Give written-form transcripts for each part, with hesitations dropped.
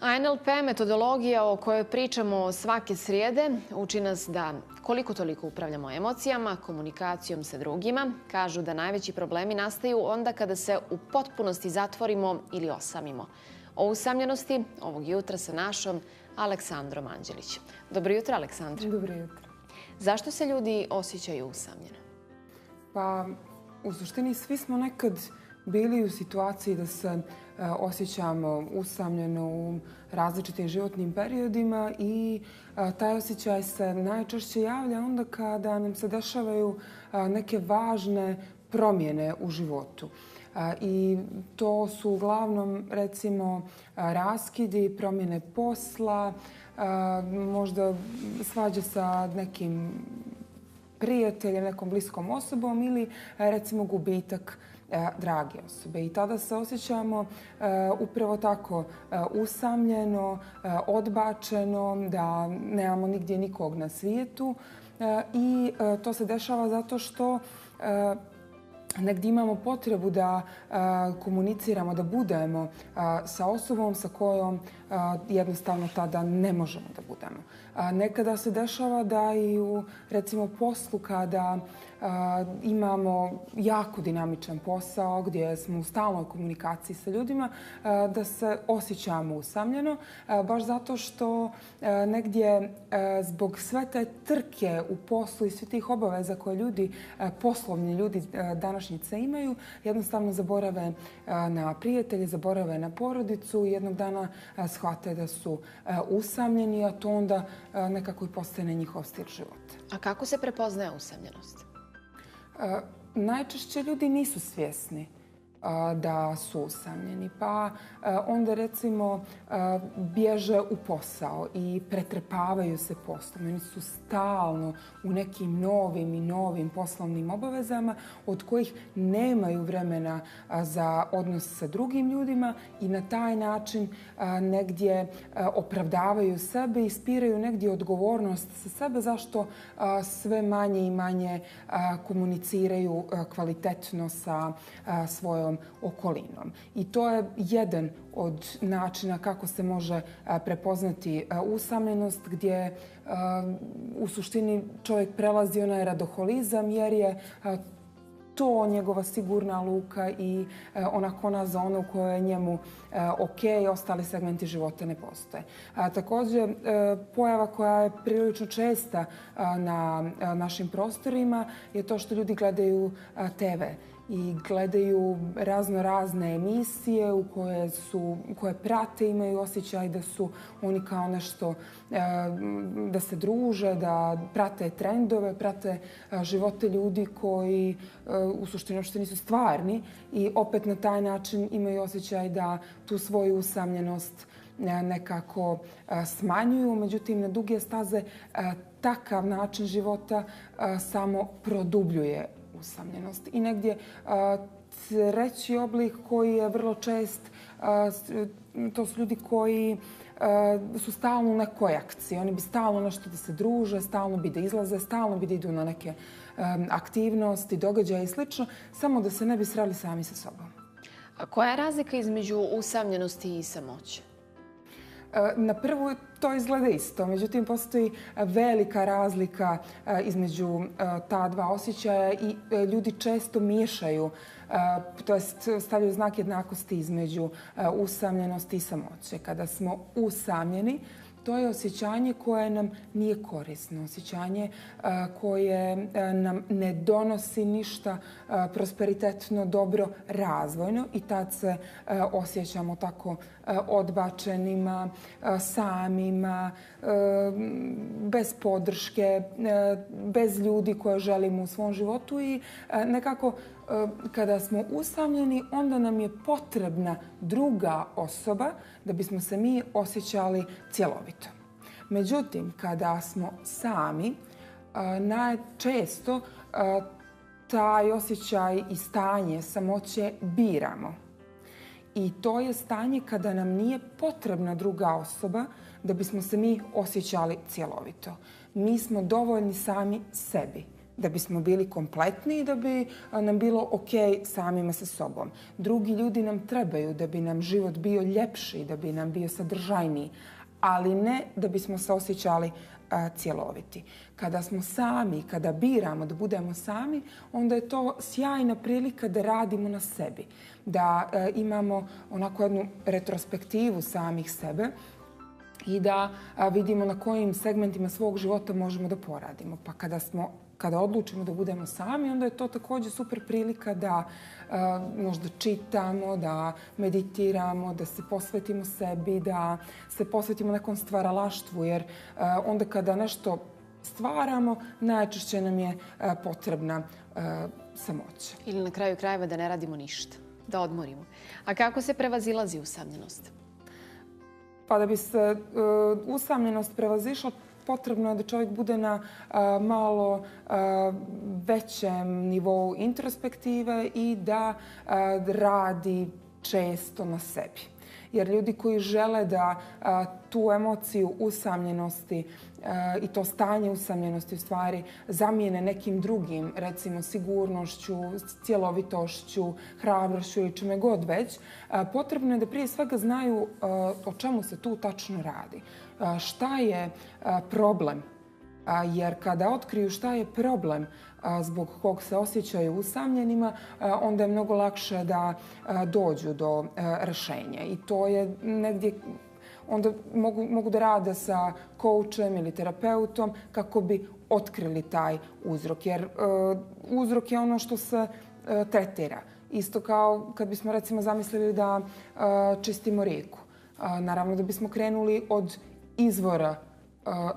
A NLP metodologija o kojoj pričamo svake srijede uči nas da koliko toliko upravljamo emocijama, komunikacijom sa drugima. Kažu da najveći problemi nastaju onda kada se u potpunosti zatvorimo ili osamimo. O usamljenosti ovog jutra sa našom Aleksandrom Anđelić. Dobro jutro, Aleksandra. Dobro jutro. Zašto se ljudi osjećaju usamljeno? Pa, u suštini svi smo nekad bili u situaciji da se osjećamo usamljeno u različitim životnim periodima i taj osjećaj se najčešće javlja onda kada nam se dešavaju neke važne promjene u životu. I to su uglavnom, recimo, raskidi, promjene posla, možda svađa sa nekim prijateljem, nekom bliskom osobom ili, recimo, gubitak drage osobe. I tada se osjećamo upravo tako usamljeno, odbačeno, da nemamo nigdje nikog na svijetu. I to se dešava zato što negdje imamo potrebu da komuniciramo, da budemo sa osobom sa kojom jednostavno tada ne možemo da budemo. Nekada se dešava da i u, recimo, poslu kada imamo jako dinamičan posao gdje smo u stalnoj komunikaciji sa ljudima, da se osjećamo usamljeno, baš zato što negdje zbog sve te trke u poslu i svih tih obaveza koje ljudi, poslovni ljudi današnjice imaju, jednostavno zaborave na prijatelje, zaborave na porodicu i jednog dana shvate da su usamljeni, a to onda nekako i postane njihov stil života. A kako se prepoznaje usamljenost? Najčešće ljudi nisu svjesni da su usamljeni, pa onda, recimo, bježe u posao i pretrpavaju se poslom. Oni su stalno u nekim novim poslovnim obavezama od kojih nemaju vremena za odnos sa drugim ljudima i na taj način negdje opravdavaju sebe i ispiraju negdje odgovornost sa sebe zašto sve manje i manje komuniciraju kvalitetno sa svojom okolinom. I to je jedan od načina kako se može prepoznati usamljenost, gdje u suštini čovjek prelazi onaj radoholizam jer je to njegova sigurna luka i ona zona u kojoj je njemu ok, ostali segmenti života ne postoje. Također, pojava koja je prilično česta na našim prostorima je to što ljudi gledaju TV i gledaju razne emisije u koje prate, imaju osjećaj da su oni kao nešto, da se druže, da prate trendove, prate živote ljudi koji u suštini uopšte nisu stvarni i opet na taj način imaju osjećaj da tu svoju usamljenost nekako smanjuju. Međutim, na duge staze takav način života samo produbljuje usamljenost. I negdje treći oblik koji je vrlo čest, to su ljudi koji su stalno u nekoj akciji. Oni bi stalno nešto da se druže, stalno bi da izlaze, stalno bi da idu na neke aktivnosti, događaje i slično, samo da se ne bi sreli sami sa sobom. A koja je razlika između usamljenosti i samoće? Na prvu to izgleda isto, međutim postoji velika razlika između ta dva osjećaja i ljudi često miješaju, to jest stavljaju znak jednakosti između usamljenosti i samoće. Kada smo usamljeni, to je osjećanje koje nam nije korisno, osjećanje koje nam ne donosi ništa prosperitetno, dobro, razvojno i tad se osjećamo tako odbačenima, samima, bez podrške, bez ljudi koje želimo u svom životu i nekako kada smo usamljeni, onda nam je potrebna druga osoba da bismo se mi osjećali cjelovito. Međutim, kada smo sami, najčesto taj osjećaj i stanje samoće biramo. I to je stanje kada nam nije potrebna druga osoba da bismo se mi osjećali cjelovito. Mi smo dovoljni sami sebi. da bismo bili kompletni i da bi nam bilo ok samima sa sobom. Drugi ljudi nam trebaju da bi nam život bio ljepši, da bi nam bio sadržajniji, ali ne da bismo se osjećali cjeloviti. Kada smo sami, kada biramo da budemo sami, onda je to sjajna prilika da radimo na sebi, da imamo onako jednu retrospektivu samih sebe i da vidimo na kojim segmentima svog života možemo da poradimo. Pa kada odlučimo da budemo sami, onda je to također super prilika da možda čitamo, da meditiramo, da se posvetimo sebi, da se posvetimo nekom stvaralaštvu, jer onda kada nešto stvaramo, najčešće nam je potrebna samoća. Ili na kraju krajeva da ne radimo ništa, da odmorimo. A kako se prevazilazi usamljenost? Pa da bi se usamljenost prevazišla, potrebno je da čovjek bude na malo većem nivou introspektive i da radi često na sebi. Jer ljudi koji žele da tu emociju usamljenosti i to stanje usamljenosti u stvari zamijene nekim drugim, recimo sigurnošću, cjelovitošću, hrabrošću ili čime god već, potrebno je da prije svega znaju o čemu se tu tačno radi. Šta je problem? Jer kada otkriju šta je problem zbog kog se osjećaju usamljenima, onda je mnogo lakše da dođu do rješenja. I to je negdje, onda mogu da rade sa coachem ili terapeutom kako bi otkrili taj uzrok. Jer uzrok je ono što se tretira. Isto kao kad bismo recimo zamislili da čistimo rijeku. Naravno da bismo krenuli od izvora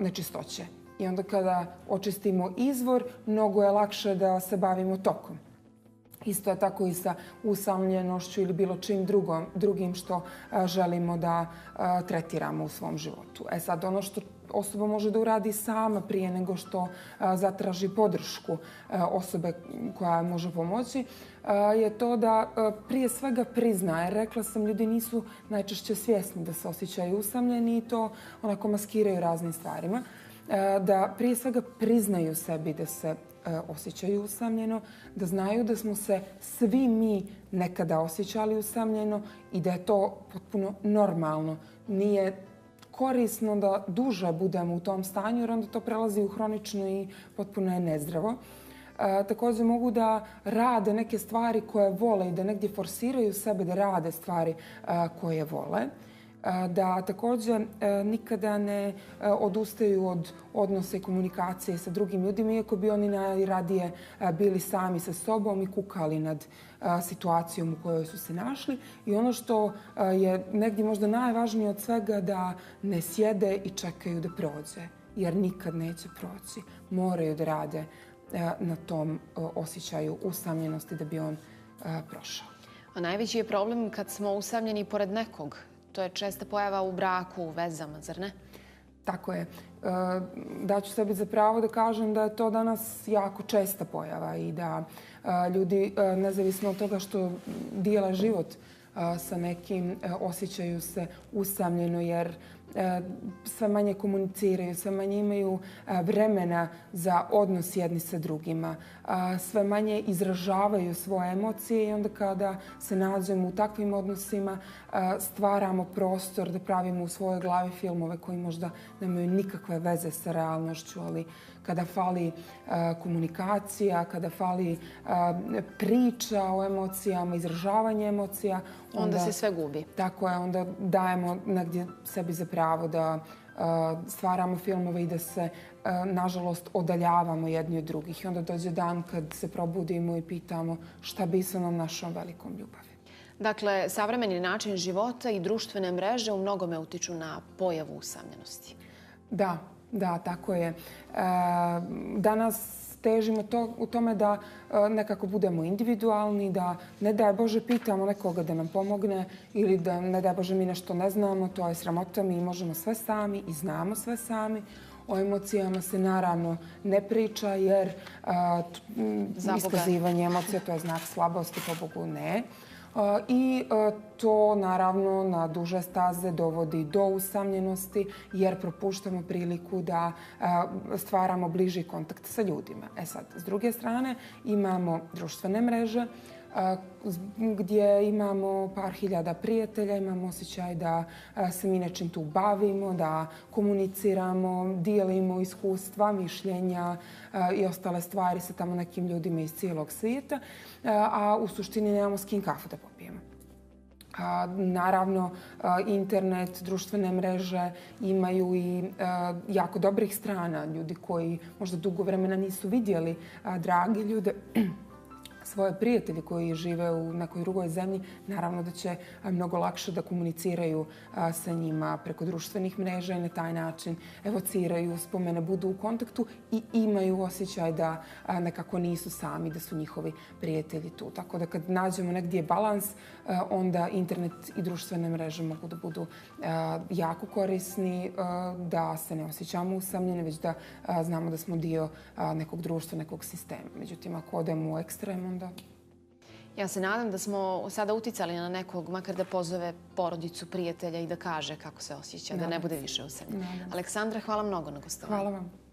nečistoće. I onda kada očistimo izvor, mnogo je lakše da se bavimo tokom. Isto je tako i sa usamljenošću ili bilo čim drugim što želimo da tretiramo u svom životu. Sad, ono što osoba može da uradi sama prije nego što zatraži podršku osobe koja može pomoći, je to da prije svega prizna. Jer rekla sam, ljudi nisu najčešće svjesni da se osjećaju usamljeni i to onako maskiraju raznim stvarima. Da prije svega priznaju sebi da se osjećaju usamljeno, da znaju da smo se svi mi nekada osjećali usamljeno i da je to potpuno normalno. Nije korisno da duže budemo u tom stanju jer onda to prelazi u hronično i potpuno je nezdravo. Također mogu da rade neke stvari koje vole i da negdje forsiraju sebe da rade stvari koje vole. Da također nikada ne odustaju od odnosa i komunikacije sa drugim ljudima, iako bi oni najradije bili sami sa sobom i kukali nad situacijom u kojoj su se našli. I ono što je negdje možda najvažnije od svega, da ne sjede i čekaju da prođe, jer nikad neće proći. Moraju da rade na tom osjećaju usamljenosti da bi on prošao. A najveći je problem kad smo usamljeni pored nekog. To je česta pojava u braku, u vezama, zar ne? Tako je. Daću sebi za pravo da kažem da je to danas jako česta pojava i da ljudi, nezavisno od toga što dijele život sa nekim, osjećaju se usamljeno jer sve manje komuniciraju, sve manje imaju vremena za odnos jedni sa drugima, sve manje izražavaju svoje emocije i onda kada se nađemo u takvim odnosima stvaramo prostor da pravimo u svojoj glavi filmove koji možda nemaju nikakve veze sa realnošću, ali kada fali komunikacija, kada fali priča o emocijama, izražavanje emocija, onda se sve gubi. Tako je, onda dajemo negdje sebi za pravo da stvaramo filmove i da se, nažalost, odaljavamo jedni od drugih. I onda dođe dan kad se probudimo i pitamo šta bi sa nam našom velikom ljubavi. Dakle, savremeni način života i društvene mreže u mnogome utiču na pojavu usamljenosti. Da, tako je. Danas težimo u tome da nekako budemo individualni, da ne daj Bože pitamo nekoga da nam pomogne ili da ne daj Bože mi nešto ne znamo, to je sramota, mi možemo sve sami i znamo sve sami. O emocijama se naravno ne priča jer iskazivanje emocija to je znak slabosti, po Bogu ne. I to naravno na duže staze dovodi do usamljenosti jer propuštamo priliku da stvaramo bliži kontakt sa ljudima. Sad, s druge strane imamo društvene mreže gdje imamo par hiljada prijatelja, imamo osjećaj da se mi nečim tu bavimo, da komuniciramo, dijelimo iskustva, mišljenja i ostale stvari sa tamo nekim ljudima iz cijelog svijeta, a u suštini nemamo s kim kafu da popijemo. Naravno, internet, društvene mreže imaju i jako dobrih strana. Ljudi koji možda dugo vremena nisu vidjeli drage ljude, svoje prijatelji koji žive u nekoj drugoj zemlji, naravno da će mnogo lakše da komuniciraju sa njima preko društvenih mreža i na taj način evociraju spomene, budu u kontaktu i imaju osjećaj da nekako nisu sami, da su njihovi prijatelji tu. Tako da kad nađemo negdje balans, onda internet i društvene mreže mogu da budu jako korisni, da se ne osjećamo usamljene, već da znamo da smo dio nekog društva, nekog sistema. Međutim, ako odemo u ekstrem, onda... Ja se nadam da smo sada uticali na nekog, makar da pozove porodicu, prijatelja i da kaže kako se osjeća, da ne bude više usamljen. Aleksandra, hvala mnogo na gostovanju. Hvala vam.